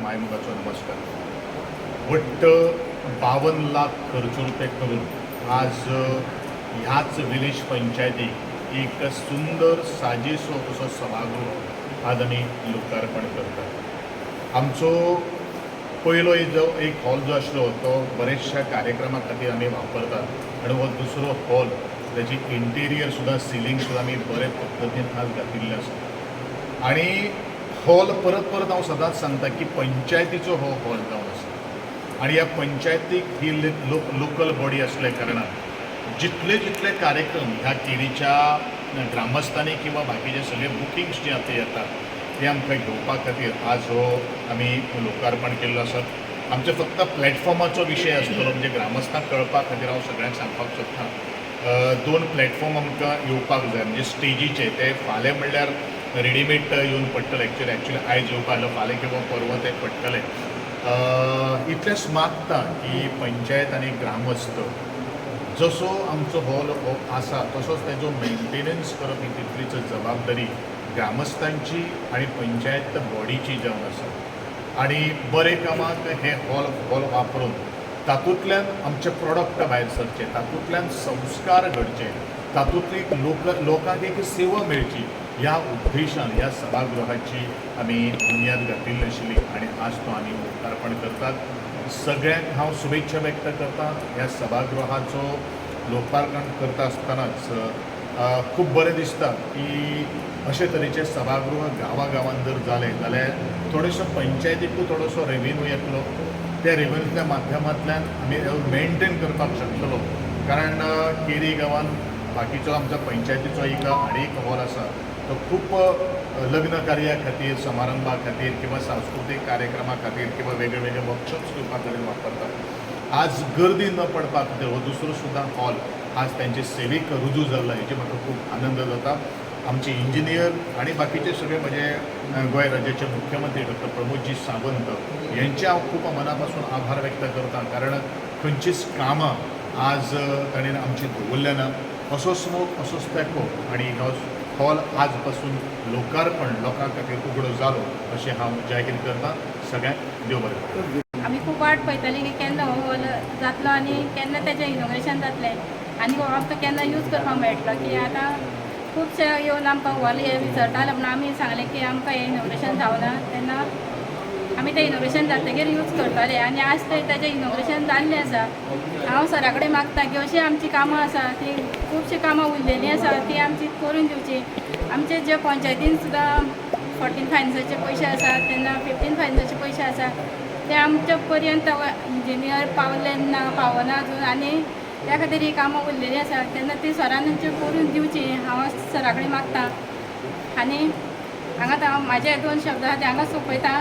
मायमोगाचो नमस्कार. वट्ट 52 लाख खर्च रुपये करून आज ह्याच विलेज पंचायतीक एक सुंदर साजेसो असो सभागृह आज आमी लोकार्पण करतात. आमचो पयलो जो एक हॉल जो आसलो तो बरेचशा कार्यक्रमा खातीर आमी वापरतात आनी हो दुसरो हॉल, त्याची इंटेरियर सुद्दां, सिलींग सुद्दां आमी बरे पद्दतीन आज घातिल्लें आसा. आनी हॉल परत परत हांव सदांच सांगता की पंचायतीचो हो हॉल जावन आसा आनी ह्या पंचायतीक ही लोकल बॉडी असल्या कारणान जितले जितले कार्यक्रम ह्या केरीच्या ग्रामस्थांनी किंवा बाकीचे सगळे बुकिंग्स जे आतां येतात ते आमकां घेवपा खातीर आज हो आमी लोकार्पण केल्लो आसा. आमचे फक्त प्लॅटफॉर्माचो विशय आसतलो, म्हणजे ग्रामस्थांक कळपा खातीर हांव सगळ्यांक सांगपाक सोदतां, दोन प्लॅटफॉर्म आमकां येवपाक जाय, म्हणजे स्टेजीचे. ते फाल्यां म्हणल्यार रेडीमेड येवन पडटले. एक्चुअली आयज येवपा आसलो, फाल्यां किंवा परवां ते पडटले. इतलेंच मागता की पंचायत आनी ग्रामस्थ जसो आमचो हॉल हो आसा तसोच तेजो मेंटेनन्स करप ही तितलीच जबाबदारी ग्रामस्थांची आनी पंचायत बॉडीची जावन आसा. आनी बरे कामाक हे हॉल वापरून तातूंतल्यान आमचे प्रोडक्ट भायर सरचे, तातूंतल्यान संस्कार घडचे, तातूंतली लोकांक एक सेवा मेळची ह्या उद्देशान ह्या सभागृहाची आमी बुन्याद घातिल्ली आशिल्ली आनी आज तो आमी लोकार्पण करतात. सगळ्यांक हांव शुभेच्छा व्यक्त करता. ह्या सभागृहाचो लोकार्पण करता आसतनाच खूब बरें दिसता की अशे तरेचे सभागृह गांवागांवांत जर जाले जाल्यार थोडेसो पंचायतीकूय थोडोसो रेवेन्यू येतलो. त्या रेवेन्यूच्या माध्यमांतल्यान आमी मेनटेन करपाक शकतलो, कारण केरी गांवांत बाकीचो आमचो पंचायतीचो एक आनी एक हॉल आसा, तो खूब लग्न कार्या खातीर, समारंभा खातीर किंवा सांस्कृतीक कार्यक्रमा खातीर किंवा वेगळे वेगळे वर्कशॉप्स घेवपा खातीर वापरतात. आज गर्दी न पडपा खातीर हो दुसरो सुद्दां हॉल आज त्यांचे सेवेक रुजू जाल्लो, हेजे म्हाका खूब आनंद जाता. आमचे इंजिनियर आनी बाकीचे सगळे म्हजे गोंय राज्याचे मुख्यमंत्री डॉक्टर प्रमोदजी सावंत यांचे हांव खूब मना पासून आभार व्यक्त करता, कारण खंयचीच कामां आज ताणें आमची दवरलें ना. असोच मोग, असोच तेंको आनी हो हॉल आज पासून लोकार्पण लोकां खातीर उघडो जालो अशें हांव जाहीर करता. सगळ्यांक देव बरें करूं. आमी खूब वाट पळयताली की केन्ना हो हॉल जातलो आनी केन्ना तेजें इनॉग्रेशन जातलें आनी हो आमकां केन्ना यूज करपाक मेळटलो, की आतां खुबशे येवन आमकां हॉल हे विचारताले म्हूण आमी सांगलें की आमकां हें इनॉग्रेशन जावना तेन्ना आमी तें इनॉग्रेशन जातकीर यूज करतले. आनी आज तें तेजें इनॉग्रेशन जाल्लें आसा. हांव सरा कडेन मागता की अशीं आमचीं कामां आसा, तीं खुबशीं कामां उरलेलीं आसा, तीं आमची करून दिवची. आमचे जे पंचायतीन सुद्दां 14 फायनान्साचे पयशे आसा, तेन्ना 15 फायनान्साचे पयशे आसा, ते आमच्या पर्यंत इंजिनियर पावले ना, पावना अजून आनी त्या खातीर ही कामां उरलेलीं आसा. तेन्ना ती सरान आमची करून दिवची, हांव सरा कडेन मागता. आनी हांगाच हांव म्हाजे दोन शब्द आसा ते हांगा सोंपयता.